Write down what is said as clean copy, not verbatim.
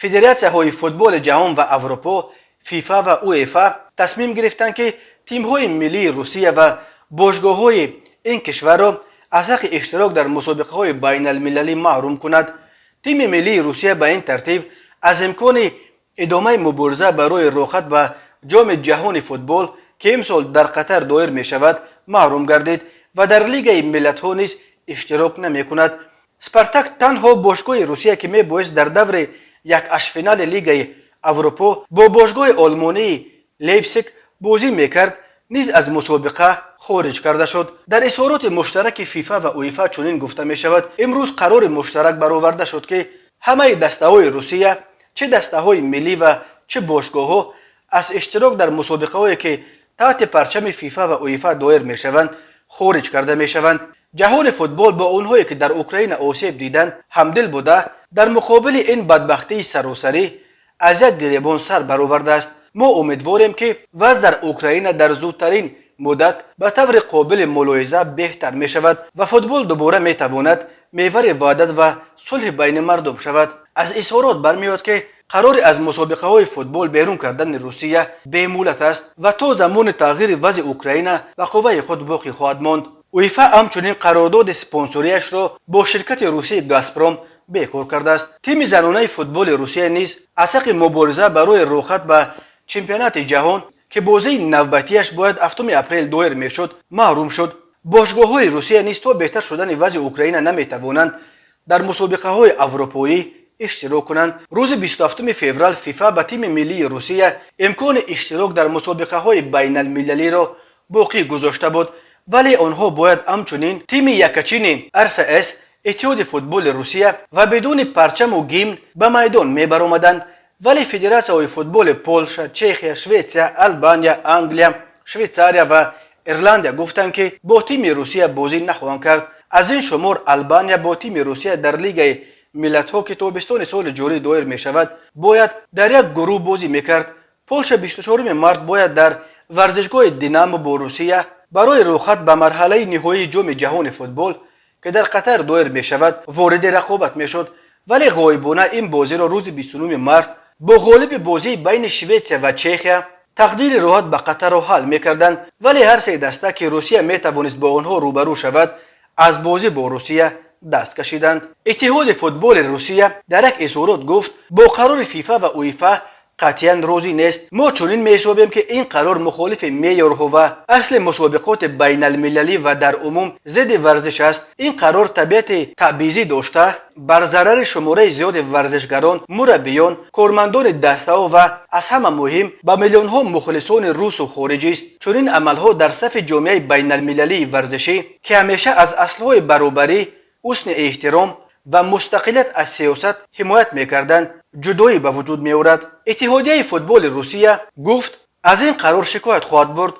Федератсияҳои футболи ҷаҳон ва Аврупо, ФИФА ва УЕФА, тасмим гирифтанд, ки тимҳои миллии Русия ва бошгоҳҳои ин кишварро аз ҳаққи иштирок дар мусобиқаҳои байналмилалӣ маҳрум кунад. Тими миллии Русия ба ин тартиб аз имкони идомаи мубориза барои роҳхат ба Ҷоми ҷаҳони футбол, ки имсол дар Қатар доир мешавад, маҳрум гардид ва дар Лигаи миллатҳо низ иштирок намекунад. «Спартак», танҳо бошгоҳи Русия, ки мебоист дар даври якҳаштфинали Лигаи Аврупо бо бошгоҳи олмонии «Лейпсиг» бозӣ мекард, низ аз мусобиқа хориҷ карда шуд. Дар изҳороти муштараки ФИФА ва УЕФА чунин гуфта мешавад: «Имрӯз қарори муштарак бароварда шуд, ки ҳамаи дастаҳои Русия, чӣ дастаҳои миллӣ ва чӣ бошгоҳҳо, аз иштирок дар мусобиқаҳое, ки таҳти парчами ФИФА ва УЕФА доир мешаванд, хориҷ карда мешаванд. Ҷаҳони футбол бо онҳое, ки дар Украина осеб диданд, ҳамдил буда, дар муқобили ин бадбахтии саросарӣ аз як гиребон сар баровардааст. Мо умедворем, ки вазъ дар Украина дар зудтарин муддат ба таври қобили мулоҳиза беҳтар мешавад ва футбол дубора метавонад меҳвари ваҳдат ва сулҳи байни мардум шавад». Аз изҳорот бармеояд, ки қарори аз мусобиқаҳои футбол берун кардани Русия бемуҳлат аст ва то замони тағйири вазъи Украина ба қувваи худ боқӣ хоҳад монд. УЕФА ҳамчунин қарордоди спонсорияшро бо ширкати русии «Газпром» бекор кардааст. Тими занонаи футболи Русия низ аз ҳаққи мубориза барои роҳхат ба чемпионати ҷаҳон, ки бозии навбатиаш бояд 7 апрел доир мешуд, маҳрум шуд. Бошгоҳҳои Русия низ то беҳтар шудани вазъи Украина наметавонанд дар мусобиқаҳои аврупоӣ иштирок кунанд. Рӯзи 27 феврал ФИФА ба тими миллии Русия имкони иштирок дар мусобиқаҳои байналмилалиро боқӣ гузошта буд, вале онҳо бояд ҳамчунин тими якачини РФС, Иттиҳоди футболи Русия, ва бидуни парчаму гимн ба майдон мебаромаданд. Вале федератсияҳои футболи Полша, Чехия, Шветсия, Албания, Англия, Швейтсария ва Ирландия гуфтанд, ки бо тими Русия бозӣ нахоҳанд кард. Аз ин шумор Албания бо тими Русия дар Лигаи миллатҳо, ки тобистони соли ҷорӣ доир мешавад, бояд дар як гурӯҳ бозӣ мекард. Полша 24 март бояд дар варзишгоҳи «Динамо» бо Русия барои роҳхат ба марҳалаи ниҳоии Ҷоми ҷаҳони футбол, ки дар Қатар доир мешавад, вориди рақобат мешуд, вале ғоибона ин бозиро рӯзи 29 март бо ғолиби бозии байни Шветсия ва Чехия тақдири роҳат ба Қатарро ҳал мекарданд. Вале ҳар се даста, ки Русия метавонист бо онҳо рӯбарӯ шавад, аз бозӣ бо Русия даст кашиданд. Иттиҳоди футболи Русия дар як изҳорот гуфт, бо қарори ФИФА ва УЕФА қатъиян розӣ нест. «Мо чунин меҳисобем, ки ин қарор мухолифи меъёрҳо ва асли мусобиқоти байналмилалӣ ва дар умум зидди варзиш аст. Ин қарор табиати таъбизӣ дошта, бар зарари шумораи зиёди варзишгарон, мураббиён, кормандони дастаҳо ва аз ҳама муҳим ба миллионҳо мухлисони русу хориҷист. Чунин амалҳо дар сафи ҷомеаи байналмилалии варзишӣ, ки ҳамеша аз аслҳои баробарӣ, ҳусни эҳтиром ва мустақилият аз сиёсат ҳимоят мекарданд, ҷудоӣ ба вуҷуд меорад». Иттиҳодияи футболи Русия гуфт, аз ин қарор шикоят хоҳад бурд.